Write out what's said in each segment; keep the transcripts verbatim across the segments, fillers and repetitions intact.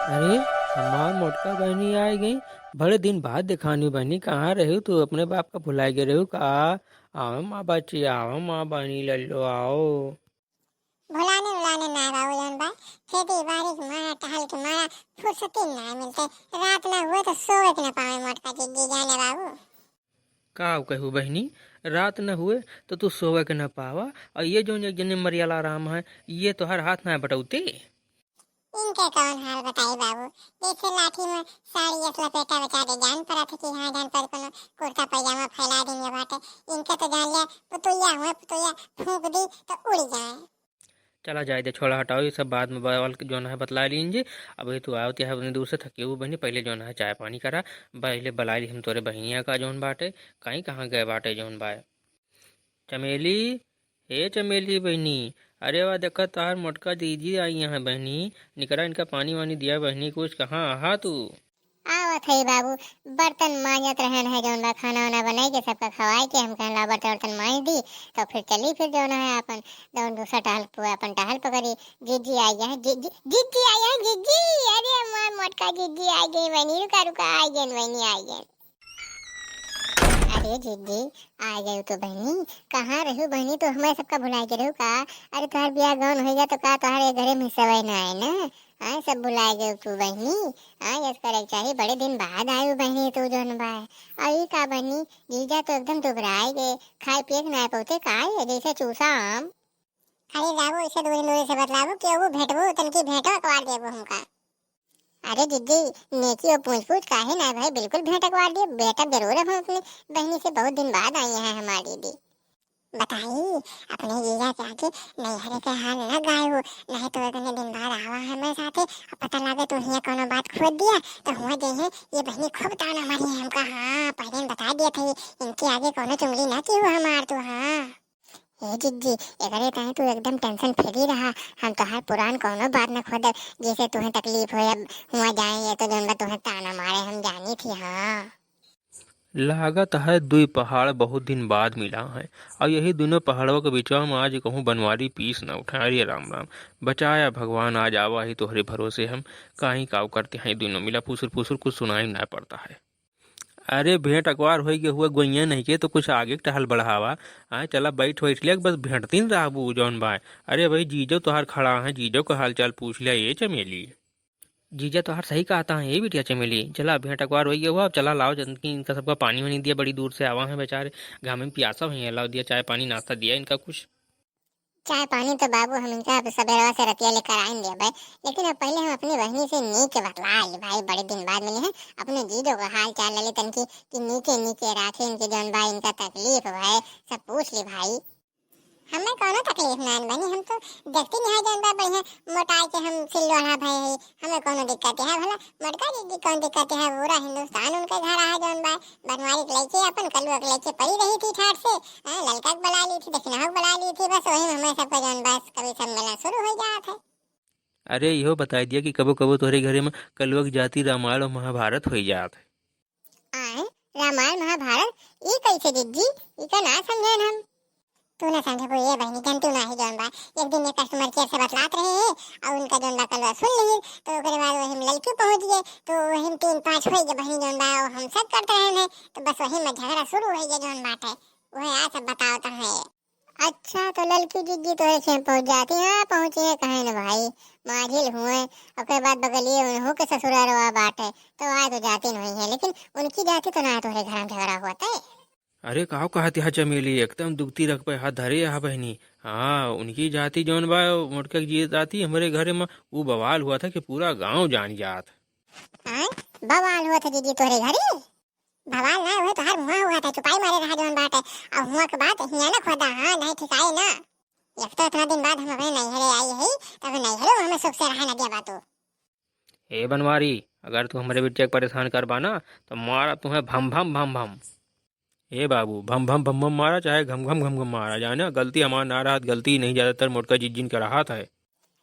अरे, हमार मोटका बहिनी आइ गई। बड़े दिन बाद देखानी बहिनी, कहाँ रह्यू तू? अपने बाप का भुलाइ गए रह्यू का? आवा माँ बच्ची, आवा माँ बहिनी लल्लो, आओ। भुलाने उलाने ना बाबू, जौन बा, खेती बाड़ी के मारा, टहल के मारा, फुर्सती ना मिलते। रात ना हुए तो सोवे के ना पावे मोटका जिज्जी, जाने बाबू। का कहू बहिनी, रात न हुए तो तू सोवे के न पावा। और ये जौन एक जने मरियाला राम है, ये तोहर हाथ ना बटौते। इनके कौन हाल बताई बाबू, जैसे लाठी में साड़ी अस लपेटा बचा दे, जान पड़त है कि हाँ, जान पर कोनो कुर्ता पैजामा फैला देंगे बाटे। इनके तो जान लिया, पुतुइया हुए, पुतुइया फूंक दी तो उड़ जाए। चला जाए दे, छोड़ा, हटाओ, ये सब बाद में बवाल जौन है बतला लीन जी। अभी तू आवत है अपने दूर से थकी हुई बहिनी, पहले जौन है चाय पानी करा, पहले बुला ली हम तोरे बहिनिया का जौन बाटे, कहीं कहाँ गए बाटे जौन बाय। चमेली, हे चमेली बहिनी, अरे वाह, देखा तोहार मोटका दीदी आई यहाँ बहिनी, निकरा इनका पानी वानी दिया बहिनी कुछ, कहाँ आहा तू? आवत है बाबू, बर्तन मांजत रहन है जौन बा, खाना वाना बनाई के सबका खवाई के हम कहन ला बर्तन वर्तन मांज दी, तो फिर चली फिर जौन है अपन दौन दूसरा टहल प-, अपन टहल पकड़ी। जिज्जी आई है, जिज्जी, जिज्जी आई है, जिज्जी। अरे हमार मोटका जिज्जी आई गई बहिनी, रुका रुका, आई गई बहिनी, आई गई। अरे जिज्जी, आ गयो तो बहिनी, कहाँ रहू बहिनी, तो हमें सबका भुलाए के रहू का? अरे तोहार बियाह गौन हो गया तो का तोहार ये घरे में सवई ना आए ना? हाँ, सब भुलाए गयो तू बहिनी। हाँ, यस करे के चाही, बड़े दिन बाद आयु बहिनी तू जौन बा। और ई का बहिनी, जीजा तो एकदम दुबराए गए, खाए पिए के ना पौते का है, जैसे चूसा आम। अरे जाबो, इसे दूरी दूरी से बतलाबो, केहू भेटबो, तनकी भेंटो अकवार देबो हमका। अरे जिज्जी, नेकी और पूछ पूछ काहे ना भाई, बिल्कुल भेंट अकवार दिए, भेंटब जरूर हम अपनी बहिनी से, बहुत दिन बाद आई हैं हमारी दीदी। बताई, अपने जीजा के आगे नैहरे के हाल न गायो, नहीं तो इतने दिन बाद आवा है मेरे साथे, अब पता लगे तू हियाँ कोनो बात खोद दिया, तो हुआ जे है, ये बहिनी खूब ताना मारी है हमका, हाँ, पहले ही बता दिया था, इनके आगे कोनो चुंगली ना की हुआ हमार तू, हाँ। ए जिज्जी, एकरे ताई तू एकदम tension free रहा। हम तोहार पुरान कौनो बात न खोदब, जेसे तुहें तकलीफ होय। अब हुआं जाए, ये तो जौन बा तुहें ताना मारे, हम जानी थी। हाँ। लागत है दुई पहाड़ बहुत दिन बाद मिला है, और यही दोनों पहाड़ों के बीचवा में आज कहूँ बनवारी पीस न उठा। अरे राम राम, बचाया भगवान, आज आवा ही तोहरे भरोसे हम, काहीं काव करते हैं दोनों मिला, फुसुर फुसुर कुछ सुनाई ना पड़ता है। अरे भेंट अकवार होई के हुआ गोइया नहीं के, तो कुछ आगे के टहल बढ़ावा। आए चला बैठ बैठ ले, बस भेंटतीन रहबू जौन बाय। अरे भाई जीजो तोहार खड़ा है, जीजो का हाल चाल पूछ लिया ये चमेली। जीजा तोहार सही कहता है ये बिटिया चमेली। चला भेंट अकवार होई के हुआ, अब चला लाओ जन की इनका सबका पानी वानी दिया, बड़ी दूर से आवा है बेचारे, घामे में पियासा हुई है, लाओ दिया चाय पानी नाश्ता दिया इनका कुछ। चाय पानी तो बाबू हम इनका अब सबेरवा से रतिया लेकर आइन देबे, लेकिन अब पहले हम अपनी बहिनी से नीक बतला ली भाई, बड़े दिन बाद मिली हैं, अपने जीजो का हाल चाल ले ली तनकी कि नीके नीके राखे इनके जौन बा इनका तकलीफ भाई, सब पूछ ली भाई। हमें कौनो तकलीफ ना बनी, हम तो देखती नहीं है जौन बा बढ़िया मोटाई के हम सिल्लोढ़ा भय है, हमें कौनो दिक्कत है भला? मोटका जिज्जी कौन दिक्कत है, पूरा हिंदुस्तान उनके घर है जौन बा, बनवारी के लइके अपन कलुआ के लइके पड़ी रही थी ठाट से, हाँ, ललका के बुला ली थी, दक्षिणा के बुला ली थी, बस वही में हमें सबका जौन बस कभी समझना शुरू हो जात है। अरे इहो बताई दिया कि कबो कबो तोहरे घरे में कलुआ के जाति रामायण और महाभारत हो जात है। आए, रामायण महाभारत, ई कैसे जिज्जी? ई का ना समझेन हम। तू ना समझबो ये बहिनी, जनतू ना ही जौन बा। एक दिन ये customer care से बतलात रहे हैं और उनका जौन बा कलवा सुन ली, तो ओकरे बाद वही में लड़की पहुंच गए, तो वही में तीन पांच होई गए बहिनी जौन बा, वो हम सब करते रहे हैं, तो बस वही में झगड़ा शुरू हो गया जौन बात है, वह आज सब बताओ तो है। अच्छा, तो ललकी जिज्जी तोरे छे पहुंच जाती, हाँ पहुंची है, कहे न भाई, माझिल हुए, ओकरे बाद बगलिए उन्हों के ससुरालवा बाटे, तो आए तो जाती नहीं है, लेकिन उनकी जाती तो ना तोहरे घर में झगड़ा हुआ थे। अरे काव कहत यहाँ चमेली, एकदम दुगती रख पे हाथ धरे यहाँ बहिनी। हाँ, उनकी जाति जौन बा, मोटका की जाति हमरे घरे में ऊ बवाल हुआ था कि पूरा गांव जान जात। हाँ, बवाल हुआ था जिज्जी तोहरे घरे? बवाल ना हुए, तोहार मुँह हुआ था, चुपाई मारे रहा जौन बात है। अब हुआ के बात हिया ना खोदा, हाँ, नहीं ठिकाए ना। एक तो इतना दिन बाद हम अपने नैहरे आई है, तब नैहरे हमें सुख से रहा न दिया बातू। ए बनवारी, अगर तू हमरे बिटिया के परेशान करबा ना, तो मारा तुम्हें भम भम भम भम। ए बाबू, भम भम भम भम मारा, चाहे घम घम घम घम मारा, जाना गलती हमार ना रहत, गलती नहीं ज्यादातर मोटका जिज्जिन के रहत है।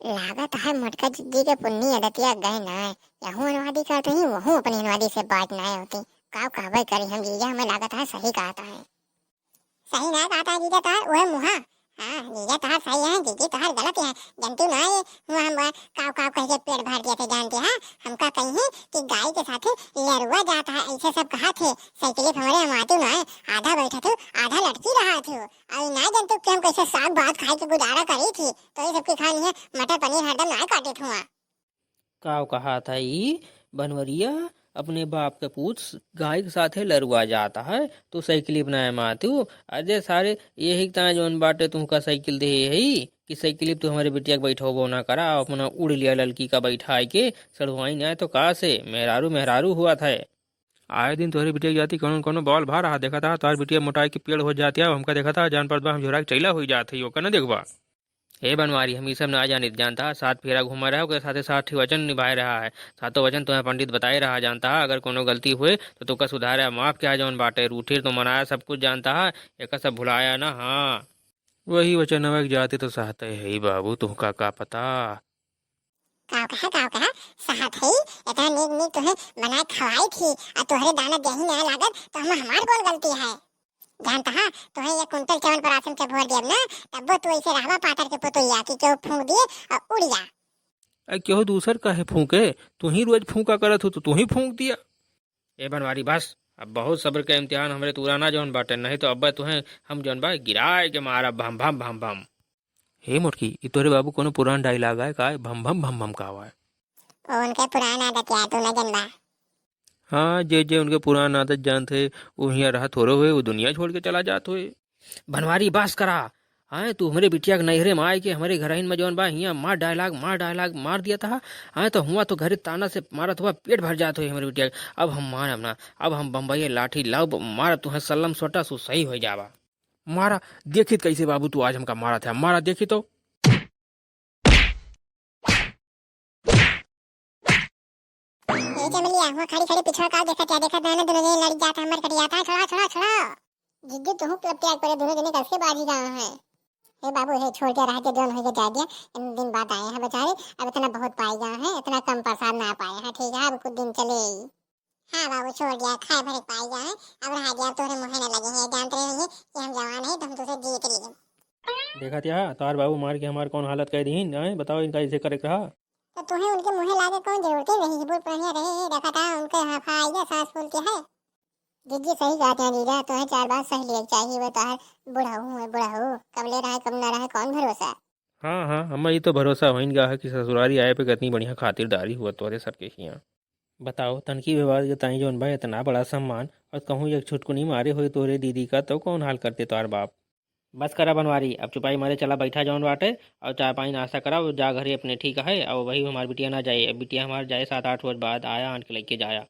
लागत है मोटका जिज्जी के पुन्नी अदतिया गए ना, यहू अनुवादी करते ही वहू अपनी अनुवादी से बाज ना होती। का कहबे करी हम जीजा, हमें लागत है सही कहता है। सही ना कहता है जीजा तोहार, वह मुहा हाँ, जीजा तोहार सही है, जीजी तोहार गलत है। जनती ना ये, हुआ हम काव काव कह के पेट भर दिया थे, जानती है? हमका कही कि गाय के साथे लरुआ जात है, ऐसे सब कहा थे। साइकिल पर हमरे हम आती ना, आधा बैठा थू, आधा लटकी रहा थू। अउ ना जनतू कि हम कैसे साग भात खाए के गुजारा करी थी, तो ये सबके खानी है मटर पनीर हरदम ना काटे थुआ। काव कहा था ई बनवरिया, अपने बाप के पूछ, गाय के साथे लरुआ जाता है, तू साइकिल बनाए मातू। अरे सारे, यही ताए जौन बाटे तुमका साइकिल दे है कि साइकिल तू हमारे बिटिया के बैठो ना करा, अपना उड़ लिया ललकी का बैठाए के, सड़ुआई ना तो का से मेहरारू मेहरारू हुआ था। आए दिन तोहरे बिटिया के जाति कौनो कौनो बॉल भा रहा, देखा था तोहर बिटिया मोटाई के पेड़ हो जाती है, हमका देखा था जान पड़त बा हम झोरा के चैला हो जात है, ओकर न देखबा। हे बनवारी, हम ई सब ना जानित, जानता, सात फेरा घूमा रहा, ओकरे साथे सात ठे वचन निभाए रहा है। सातों वचन तुम्हें पंडित बताए रहा, जानता, अगर कोनो गलती हुए तो तोका सुधारा, माफ किया जौन बाटे, रूठे तो मनाया, सब कुछ जानता है, एकर सब भुलाया ना। हाँ, वही वचनवा के जाते तो सहते है ही बाबू, तुहका का पता। काव कहा, काव कहा, सहत है, इतना नीक नीक तोहे बनाए खवाई थी, आ तोहरे दाना देही ना लागत, तो हम हमार कौन गलती है? जानता है, तोहे ये कुंटल चवन पर आसन के भोर देब ना, तब्बो तू ऐसे रहबा पातर के पुतुइया कि केहू फूंक दिए और उड़ जा। अरे केहू दूसर काहे फूंके, तू ही रोज फूंका करत हो, तो तू ही फूंक दिया। ए बनवारी बस, अब बहुत सब्र के इम्तिहान हमरे तुराना जौन बाटे, नहीं तो अब्बे तुहे हम जौन बा गिराए के मारब भम भम भम भम। हे मोटकी, ई तोरे बाबू कोनो पुरान डायलॉग आय का? भम भम भम भम का आवाय? ओ उनके पुरान आदत यार, तू न जनबा। हाँ, जे जे उनके पुरान आदत जानत है, वो हियाँ रहा थोड़े हुए, वो दुनिया छोड़ के चला जात हुए। बनवारी बस करा, हाँ, तू हमरे बिटिया के नैहरे में आए के हमरे घरहिन में जौन बा, हियाँ मार डायलॉग, मार डायलॉग मार दिया था, हाँ, तो हुआ तो घरे ताना से मारत हुआ पेट भर जात हुए हमरे बिटिया के। अब हम मानब ना, अब हम बम्बई लाठी लाउब, मारब तुहे सल्लम सोटा सु सही हो जावा। मारा, देखित कैसे बाबू तू आज हमका मारत है, मारा देखी तो। ए चमेलिया, हुआ खड़ी खड़ी पिछवा का देखत है, देखत है ना, दोनों जने लड़ी जात है, हमर कटी जात है, छोड़ा, छोड़ा, छोड़ा। जिज्जी, तुहू के लपटिया के परे, दोनों जने कैसे बाजी जाओ है? हे बाबू, हे छोड़ के रह के जौन होइके जाए दिया, इन दिन बाद आए हैं बेचारे, अब इतना बहुत पाई जाओ है, इतना कम प्रसाद ना पाए हैं, ठीक है, अब कुछ दिन चले। हाँ बाबू, छोड़ दिया, खाए भरे पाई जाए, अब रह गया, अब तोहरे मुँहे न लगे हैं, जानते रहे हैं कि हम जवान हैं तो हम तुझे जीत लिए। देखा क्या, तार बाबू मार के हमार कौन हालत कर दीन, आए बताओ इनका इसे करे के रहा। तो तुम्हें उनके मुँहे लागे कौन जरूरत है, वही बूढ़ पुरानिया रहे हैं, देखा था उनके हाफा आई है, सांस फूल के है। जिज्जी सही कहते हैं जीजा, तुम्हें चार बात सह लिए चाहिए, वो तो है बुढ़ऊ है, बुढ़ऊ, कब ले रहा है, कब ना रहा है, कौन भरोसा। हाँ, हाँ, हमें ये तो भरोसा होइन गया है कि ससुरारी आए पे कितनी बढ़िया खातिरदारी हुआ तोरे सबके हियाँ। बताओ, तनकी व्यवहार के ताई जौन बा इतना बड़ा सम्मान और कहूँ एक छुटकुनी मारे हुए तोरे दीदी का, तो कौन हाल करते तोर बाप? बस करा बनवारी, अब चुपाई मारे चला बैठा जौन बाटे और चाय पानी नाश्ता करा और जा घरे अपने, ठीक है? और वही हमार बिटिया ना जाए, अब बिटिया हमार जाए सात आठ रोज बाद आया आन के लेके जाया।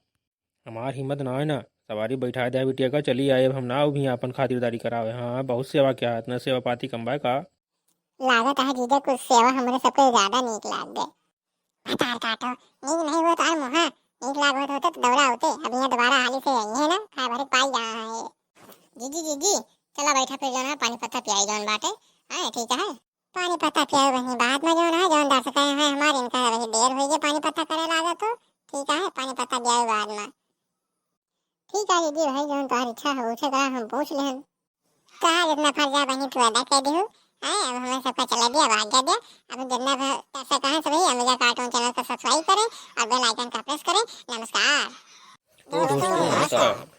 हमार हिम्मत ना है ना, सवारी बैठा दे बिटिया का, चली आए, अब हम ना अभी आपन खातिरदारी करावे। हाँ, बहुत सेवा किया, इतना सेवा पाती कम बा का? लागत है जीजा कुछ सेवा हमरे सबके ज्यादा नीक लाग गए। भतार काटो, नीक नहीं हुआ तो आर मुहा, नीक लाग होत होते तो दौरा होते, अब यहाँ दोबारा हाली से आई है ना, खाए भरे पाई जा है। जीजी, जीजी, चला बैठा फिर जाना, पानी पत्ता पियाई जौन बाटे, हाँ, ठीक है। पानी पत्ता पियाई वही बाद में जौन है, जौन दर्शक है हमारे, इनका वही देर हुई है पानी पत्ता करे लागा तो, ठीक है, पानी पत्ता पियाई बाद में। ठीक है दीदी भाई, जौन तोहार इच्छा हो, उसे कहा हम पूछ लेहन। तोहार इतना फर्जा बहिनी तू अदा कर दिहु। हाँ, अब हमें सबका चला दिया, अब आज्ञा दिया। अब जितना भी दर्शक हैं सभी अम्बिका cartoon channel को subscribe करें और bell icon का press करें। नमस्कार। दोस्तों, नमस्कार।